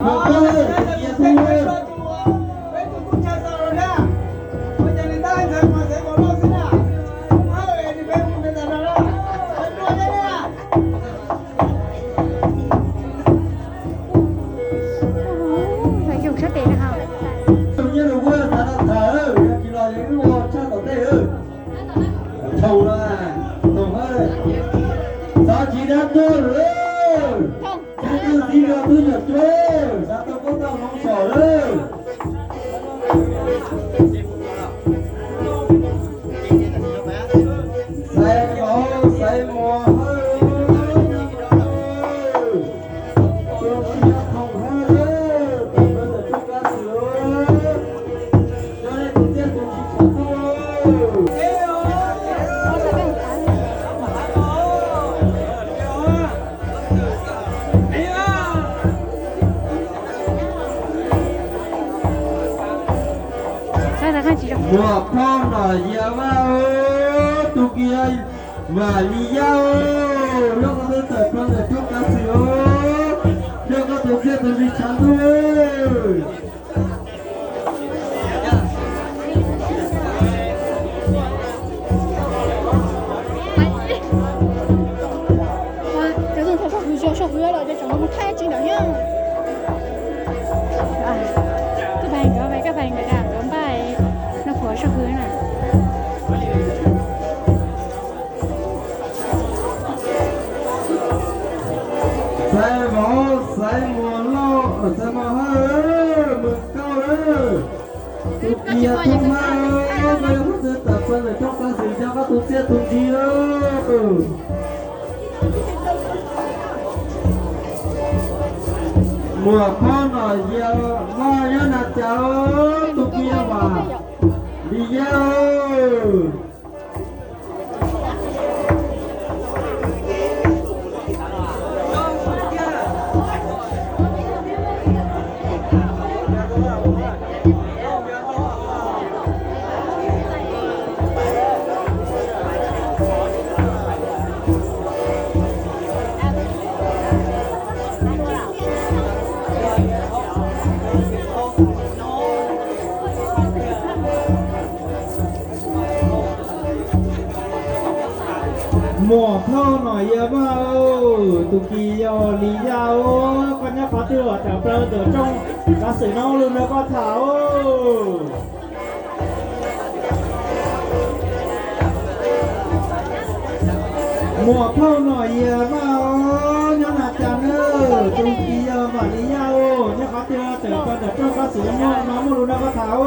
Nyob rau kuv xav tau tham, yog tsis los li lub tshaj tom ntej. Thaum no, thaum no, xav tsis dab tuaj lawm. Txiv los twb yog cuab, xav tau koj tau hloov saum lawm. Xaiv mov, xaiv muag hawb, tus txiv yog khoom hawb, tus txiv tus txiaj tus tsis tshua tuaj. Muam phauj Nom Yias Vaj, tus kis yog Vam Lis Yaj, nyob koj tus tawm plaws ntawm rooj kav xwm, nyob koj tus txiaj tus ntsig tshav ntuj. Cov tus thaum soj hwv los cov tseem mus thaij tsis ntawd thiab. Koj pais nkawd, koj pais nkawd, nkawd npaj noj qhuav soj hwv na. Xaiv vauv, xaiv muag loj, xaiv muag hawb, mus kauj lawm. Tus kis yog tub mab, koj yog tus tawm plaws ntawm rooj kav xwm, nyob koj tus txiaj tus ntsig. Muam phauj Nom Yias Vaj, nyob Nas Cas, tus kis yog Vam Lis Yaj. Muam phauj Nom Yias Vaj, tus kis yog Lis Yaj, koj nyob qhov twg los tawm plaws ntawm rooj kav xwm no ua lus nrog koj tham. Muam phauj Nom Yias Vaj, nyob Nas Cas na, tus kis yog Vam Lis Yaj, nyob qhov twg los tawm plaws ntawm rooj kav xwm no ua lus nrog koj tham. Muam phauj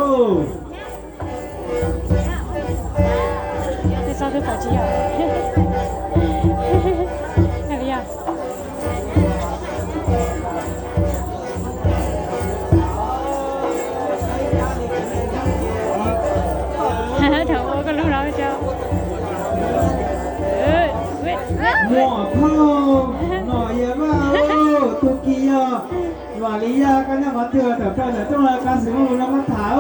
Nom Yias Vaj, tus kis yog Vam Lis Yaj, koj nyob qhov twg tawm plaws ntawm rooj kav xwm ua lus nrog koj tham.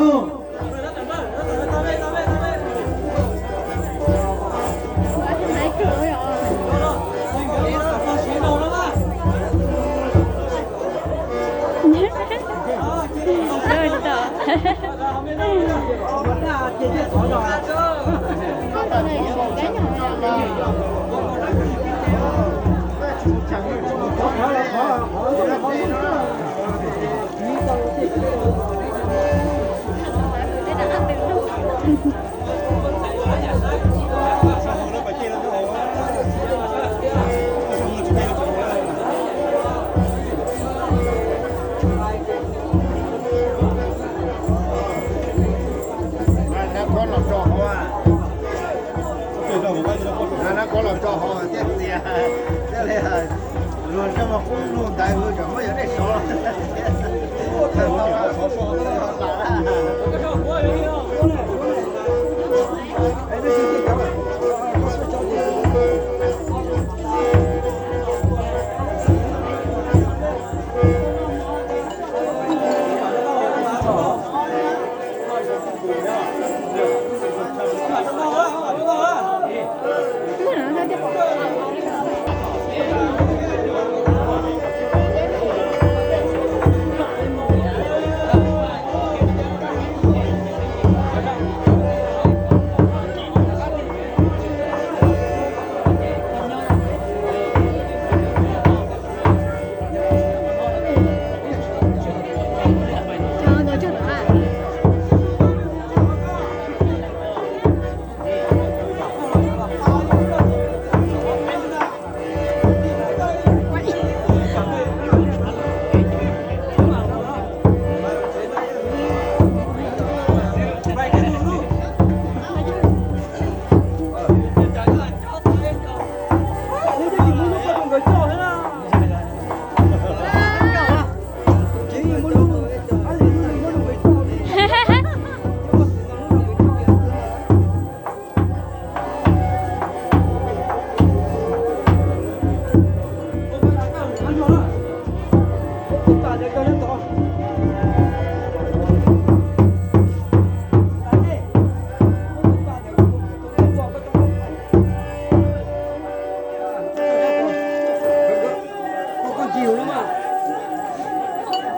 Nab kov los tso hauv, nab kov los tso hauv thiaj txias, thiaj li luag nrog mas qub lug ntaiv hwv tsam muab yog dej sov.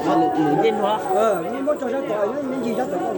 Nws ncej nrog. Muab tso sab tod, nws ncig sab tod.